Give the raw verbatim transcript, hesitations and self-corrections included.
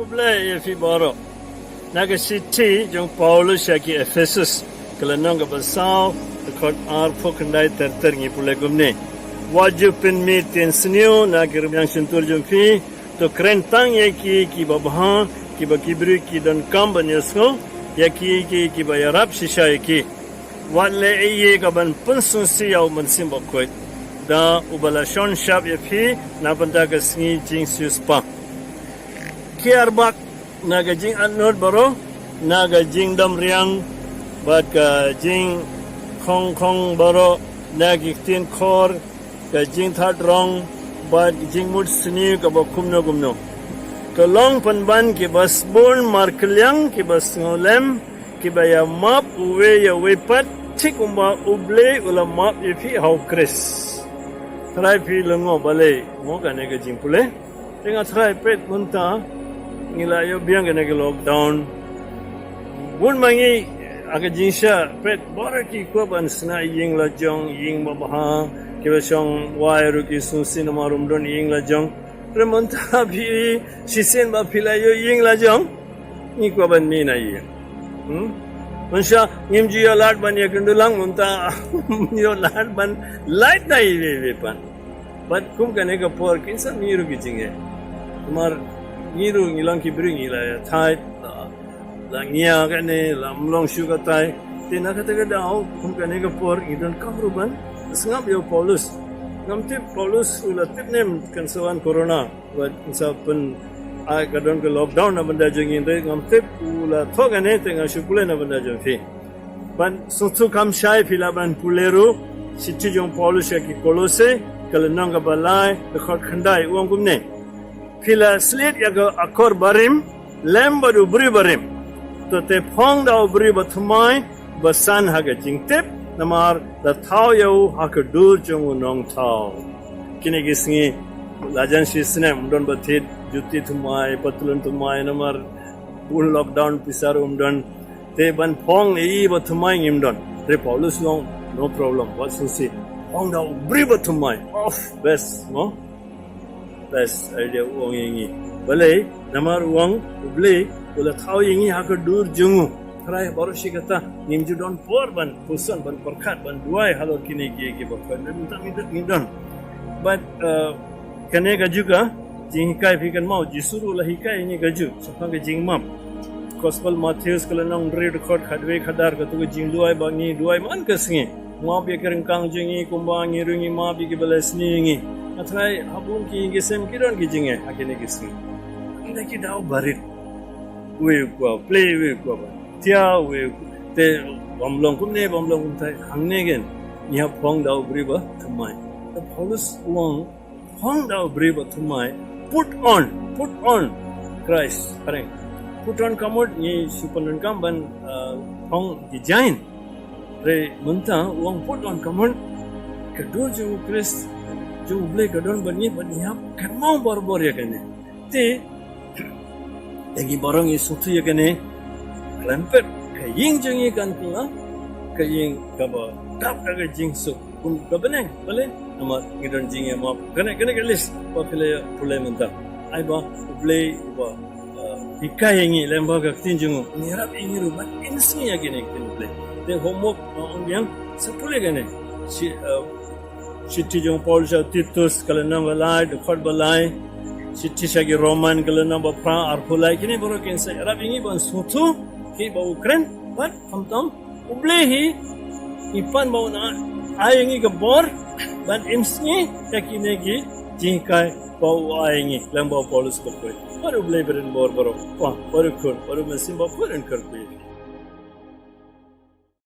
Khublei ïa phi baroh. Na ka shithi jong Paulus sha ki Ephesus, ka lynnong kaba saw, dkhot arphew khyndai ter ter ngi pule kumne. Wat ju pynmih tieng sniew na ki rmiang shyntur jong phi, to kren tang ïa ki kiba bha, kiba ki briew ki donkam ban ïohsngew, ïa ki ki kiba ïarap shisha ïa ki. Wat leh ei ei ka ban pynsngewsih ïa u Mynsiem Bakhuid, da uba la shon shap ïa phi na bynta ka sngi jingsiewspah. Ki arbak na ka jingatnud baroh, na ka jingdom riang, bad ka jingkhong khong baroh, na ki ktien khor, ka jingthad rong, bad ka jingmut sniew kaba kumno kumno. To long pynban kiba sbun markylliang, kiba sngewlem, kiba ïa map uwei ïa uwei pat, thik kumba U Blei u la map ïa phi ha U Khrist. Trai phi lyngngoh balei mo kane ka jingpule. Te nga trai peit mynta ngi la ïoh biang kane ka lockdown. Bun ma ngi ha ka jingshisha peit baroh ki kwah ban shna ïing la jong, ïing babha, kiba shong wai ruh ki sngewsih namar ym don ïing la jong. Te mynta phi shisien ba phi la ïoh ïing la jong, ngi kwah ban mih na ïing. Hmm? Mynshuwa ngim ju ïoh lad ban ïakynduh lang, mynta ïoh lad ban lait na iwei iwei pat. Bad kum kane ka por kin sa mih ruh ki jingeh. Namar ngi ruh ngi long ki briew ngi la ïathait, la, la ngia kane, la ym long shuh katai. Te na kata ka daw kum kane ka por ngi donkam ruh ban sngap ïa u Paulus. Ngam tip Paulus u la tip ne em kan sa wan corona. Bad sa pyn, ai, ka don ka lockdown na bynta jong ngi, hynrei ngam tip u la thoh kane, te nga shu pule na bynta jong phi. Ban sngewthuh kham shai phi lah ban pule ruh shithi jong Paulus sha ki Kolose, ka lynnong kaba lai, dkhot khyndai, u ong kumne. Phi la sliet ïa ka akor barim lem bad u briew barim. To te phong da u briew bathymmai basan ha ka jingtip, namar la thaw ïa u ha ka dur jong u nongthaw. Kine ki sngi la jan shi snem ym don ba thied juti thymmai, patlun thymmai, namar u lockdown pisa ruh ym don. Te ban phong ïa i bathymmai ngim don. Te Paulus u ong no problem, wat sngewsih. Phong da u briew bathymmai. Of best, no? Best idea u ong ïa ngi. Balei, namar u ong U Blei u la thaw ïa ngi ha ka dur jong u. Trai baroh shi katta ngim ju don por ban puson, ban pyrkhat, ban duwai halor kine ki, kiba khot. Ngi don, ngi don. Bad, uh, kane ka juh ka jinghikai phi kynmaw, Jisu ruh la hikai ïa ngi ka juh shaphang ka jingmap. Gospel Mathaios ka lynnong hynriew, dkhot khatwei, khadar, kato ka jingduwai ba ngi duwai man ka sngi. Map ïa ki ryngkang jong ngi kumba ngi ruh ngi map ïa kiba la sniew ïa ngi. Nga trai ha bun ki ïing ki sem ki don ki jingeh ha kine ki sngi. Ynda ki daw barit, uwei u kwah plie, uwei u kwah ba tia, uwei u kwah te, bym long kumne, bym long kumtai, hangne kein ngi hap phong da u briew bathymmai. Te Paulus u ong phong da u briew bathymmai, put on, put on Christ. Phareng. Put on ka mut ngi shu pyndonkam ban, uh, phong design. Hynrei mynta u ong put on ka mut ka dur jong u Khrist, jong U Blei ka don bad ngi, bad ngi hap kynmaw barabor ïa kane. Te ïa ngi baroh ngi sngewthuh ïa kane. Khlem pep ka ïing jong ngi kan kylla ka ïing kaba dap da ka jingsuk kum ka bneng. Balei? Namar ngi don jingïamap. Kane, kane ka list ba phi la pule mynta. Ai ba U Blei uba, uh, hikai ïa ngi lem bad ka ktien jong u, ngi ïarap ïa ngi ruh ban pynsngew ïa kine ki ktien U Blei. Te homework, uh, ong biang, sa pule kane. Shi, uh, shithi jong Paul sha Titus ka lynnong ba lai, dkhot ba lai. Shithi sha ki Roman ka lynnong ba phra, arphew lai. Kine baroh kin sa ïarap ïa ngi ban sngewthuh kiba u kren bad khamtam U Blei hi, ngi pan ba un ai ïa ngi ka bor ban pynsngew ïa kine ki jinghikai ba u ai ïa ngi lem bad u Paulus ka poi. Bad U Blei ba don bor baroh, Kpa bad u Khun bad u Mynsiem Bakhuid un kyrkhu ïa ngi.